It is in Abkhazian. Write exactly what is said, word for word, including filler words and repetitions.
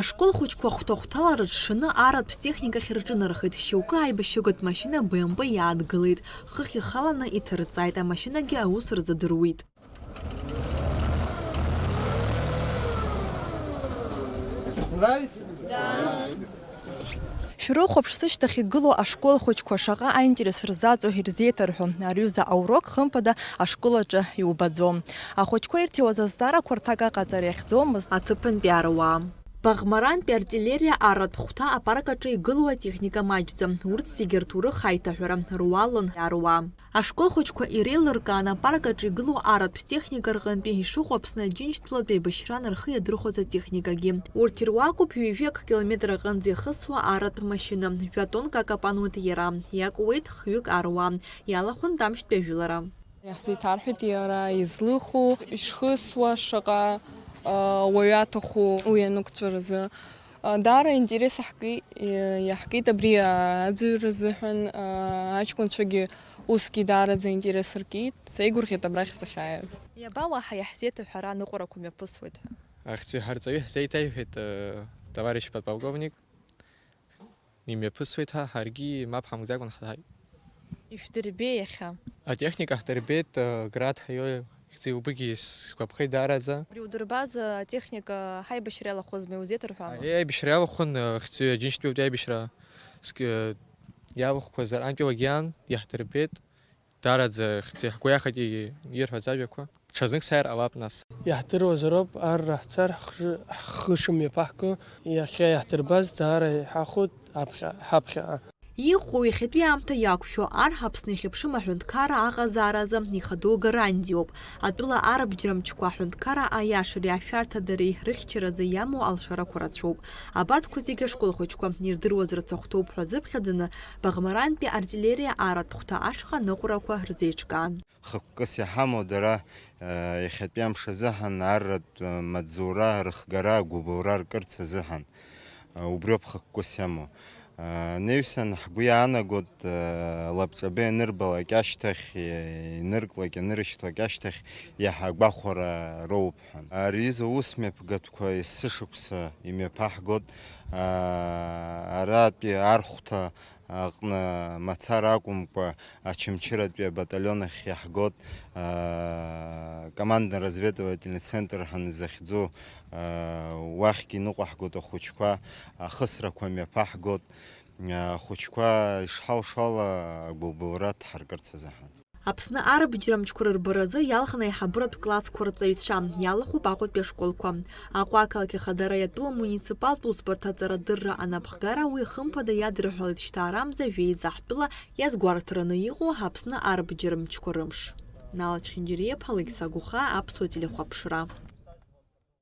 Ашкол хәыҷқәа хәҭа-хәҭала рыҽшаны арратә техникахь рҿынархеит, шьоукы аибашьыгатә машьына Б М П иаадгылеит, хыхь ихаланы иҭырҵааит, амашьынагьы аус рзадыруит. Нравится? Шәрыхәаԥш, сышьҭахь игылоу ашкол хәыҷқәа шаҟа аинтерес рзаҵо ирзеиҭарҳәон, ари аҩыза аурок хымԥада ашкол аҿы иубаӡом. Ахәыҷқәа ирҭиуаз азҵаарақәа рҭак аҟаҵара иахьӡомызт аҭыԥантәи аруаа. Баӷмарантәи артиллериа арратә хәҭа апарк аҿы игылоу атехника маҷӡам, урҭ зегьы рҭоурых аиҭаҳәара руалын аруаа. Ашкол хәыҷқәа иреилыркаан апарк аҿы игылоу арратә техника рҟынтәи ишыҟоу Аԥсны Аџьынџьтәылатә еибашьраан рхы иадырхәоз атехникагьы. Урҭ ируакуп ҩажәи акы километр аҟынӡа ихысуа арратә машьына, жәа тоннак акапануеит иара, иакуеит хҩык аруаа, иалахәын Тамшьтәи ажәылара. Иаҳзеиҭарҳәеит иара излыху, ишхысуа, шаҟа, а, уаҩы аҭаху уи анықәҵәаразы. А, даара интерес аҳкит, иаҳкит абри аӡырҩра азыҳәан, а, аҷкәынцәагьы усгьы даараӡа интерес ркит, сеигәырӷьеит абрахь сахьааиз. Иаба уаҳа иаҳзеиҭаҳәара аныҟәарақәа мҩаԥысуеит ҳәа? Ахьӡ-, ҳарҵаҩы ҳзеиҭаиҳәеит, э, товарищ подполковник, имҩаԥысуеит ҳәа, ҳаргьы мап ҳамгӡакәан ҳаҳаит. Ишәдырбеи иахьа? Атехника ҳдырбеит, э, град ҳаиои, ихьӡи убригьы сгәаԥхеит даараӡа. Абри удырбаз, э, атехника ҳаибашьра иалахәызма, иузеиҭарҳәама? Аиеи, аибашьра иалахәын, э, хьӡи Аџьынџьтәылатәи аибашьра ск-, э, иалахәқәаз арантәи уагьан иаҳдырбеит. Даараӡа хьӡи ҳгәы иахәеит и-, ирҳәаз ажәақәа. Ҽазнык сааир ҟалап нас. Иаҳдыруазароуп, арра ҳцар, ҳхы-, ҳхы шымҩаԥаҳго, иахьа иаҳдырбаз даара иҳахәоит аԥхьа-, ҳаԥхьаҟа. Иҟоу иахьатәи аамҭа иақәшәо ар Аԥсны ихьыԥшым аҳәынҭқарра аҟазааразы ихадоу гарантиоуп. Атәыла арбџьармчқәа аҳәынҭқарра аиашареи ашәарҭадареи рыхьчаразы иамоу алшарақәа рацәоуп. Абарҭқәа зегьы ашкол хәыҷқәа ирдыруаз рацәахәҭоуп ҳәа азыԥхьаӡаны, Баӷмарантәи артиллериа арратә хәҭа ашҟа аныҟәарақәа рзеиҿкаан. Хықәкыс иҳамоу дара, э, иахьатәи амш азыҳәан арратә, э, маҵзура рыхгара, агәыбылра ркырц азыҳәан, э, убриоуп хықәкыс иамоу. Э, анаҩсан ҳгәы иаанагоит, э, лабҿаба ианырбалак ашьҭахь, э, инырклак, ианырышьҭлак ашьҭахь иаҳа агәахәара роуп ҳәа. Ари аҩыза аус мҩаԥгатәқәа есышықәса имҩаԥаҳгоит, э, аратәи архәҭа аҟны мацара акәымкәа, Очамчыратәи абаталион ахь иаҳгоит, аа, командно-разведывательный центр ҳәа изахьӡу, аа, уахьгьы иныҟәаҳгоит ахәыҷқәа, ахысрақәа мҩаԥаҳгоит, ахәыҷқәа ишҳалшо ала агәыбылра дҳаркырц азыҳәан. Аԥсны арбџьармчқәа рырбаразы иалхын аиҳабыратә классқәа рҵаҩцәа, иалахәуп Аҟәатәи ашколқәа. Аҟәа ақалақь ахадара иатәу амуниципалтә усбарҭа аҵарадырра анапхгара уи хымԥада иадырҳәалеит шьҭаарамза жәеиза ҳтәыла иазгәарҭараны иҟоу Аԥсны арбџьармчқәа рымш. Нала Чхинџьариаԥҳа, Алықьса Гәыхаа, Аԥсуа телехәаԥшра.